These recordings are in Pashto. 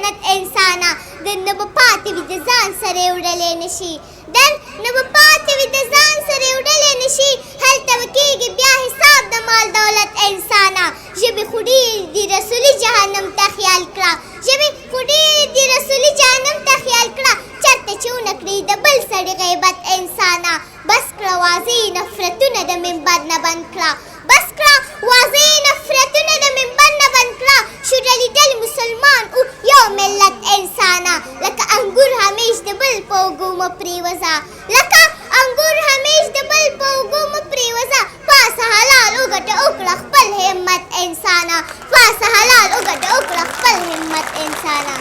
جنت انسانه. درنه به پاتې وي د ځان سره یې وړلی نه شي، در نه به پاتې وي د ځان سره یې وړلی نه شي. هلته به کېږي بیا حساب د مال دولت انسانه. ژبې خو ډېرې دي رسولي جهنم ته خیال کړه، ژبې خو ډېرې دي رسولي جهنم ته خیال کړه. چرته چې ونه کړي د بل سړي غیبت انسانه. بس کړه واضح نفرتونه د منبر نه بند کړه، بس کړه واضح نفرتونه د منبر نه بند کړه. شو ډلې ډلې مسلمان او یو ملت انسانه. لکه انګور همیش د بل په اوږو مه پرېوځه، لکه انګور همیش د بل په اوږو مه پرېوځه. پاسه حلال وګټه وکړه خپل همت انسانه، پاسه حلال وګټه وکړه خپل همت انسانه.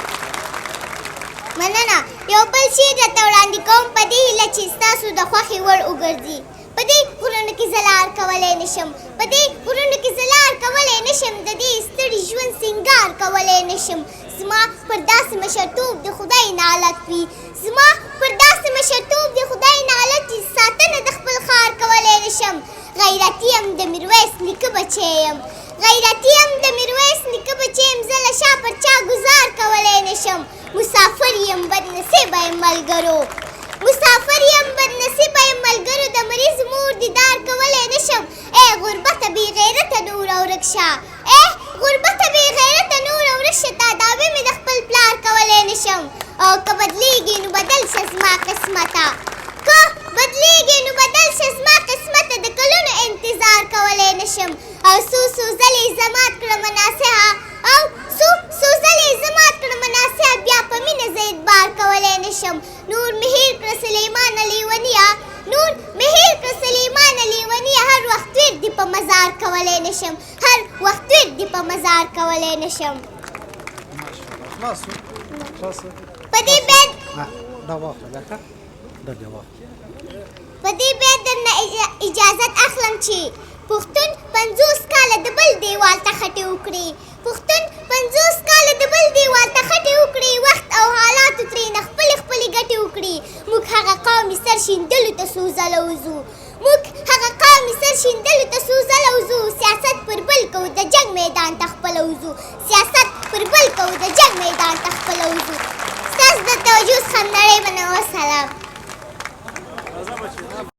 مننه. یو بل شعر درته وړاندې کوم په دې هیله چې ستاسو د خوښې وړ وګرځي. په دې غرونو کې زه لار کولی نشم، په دې غرونو کې زه لار کولی نشم، د دې ستړي ژوند سینګار کولی نشم. زما پر داسې مشرتوب د خدای نالت وي، زما پر داسې مشرتوب د خدای نالت وي، ساتنه د خپل ښار کولی نشم. غیرتي یم د میرویس نیکه بچی یم، غیرتي یم د میرویس نیکه بچی یم، زه له شا پر چا ګوزار کولی نشم. مسافر یم بدنصیبه یم ملګرو، مسافر یم بدنصیبه یم ملګرو، د مریض مور دیدار کولی نشم. ای غربته بې غیرته نوره ورک شه، ای غربته بې غیرته نوره ورک شه، تاداوي مې د خپل پلار کولی نشم. او که بدلیږي نو بدل شه زما قسمته، که بدلیږي نو بدل شه زما قسمته، د کلونو انتظار کولی نشم. او څو څو ځلې زه مات کړمه ناصحه، او څو څو ځلې زه مات کړمه ناصحه، بیا په مینه زه اعتبار کولی نشم. نور مې هېر کړه سلیمانه لیونیه، نور مې هېر کړه سلیمانه لیونیه، هر وخت ورد دې په مزار کولی نشم، هر وخت ورد دې په مزار کولی نشم. خلاص خلاص. په دې بیت دا واخله بیا، ښه دا بیا واخله. په دې بیت درنه اجازت اخلم چې پښتون 50 کاله د بل دیوال ته خټې وکړي، پښتون 50 کاله د بل دیوال ته خټې وکړي، وخت او حالاتو ترېنه خپلې خپلې ګټې وکړي. موږ هغه قوم سر شیندلو ته څو ځله وځو، موږ هغه قوم سر شیندلو ته څو ځله وځو، سیاست پر بل کوو د جنګ میدان ته خپله وځو، سیاست پر بل کوو د جنګ میدان ته خپله وځو. ستاسو د توجه څخه نړۍ مننه. وسلام.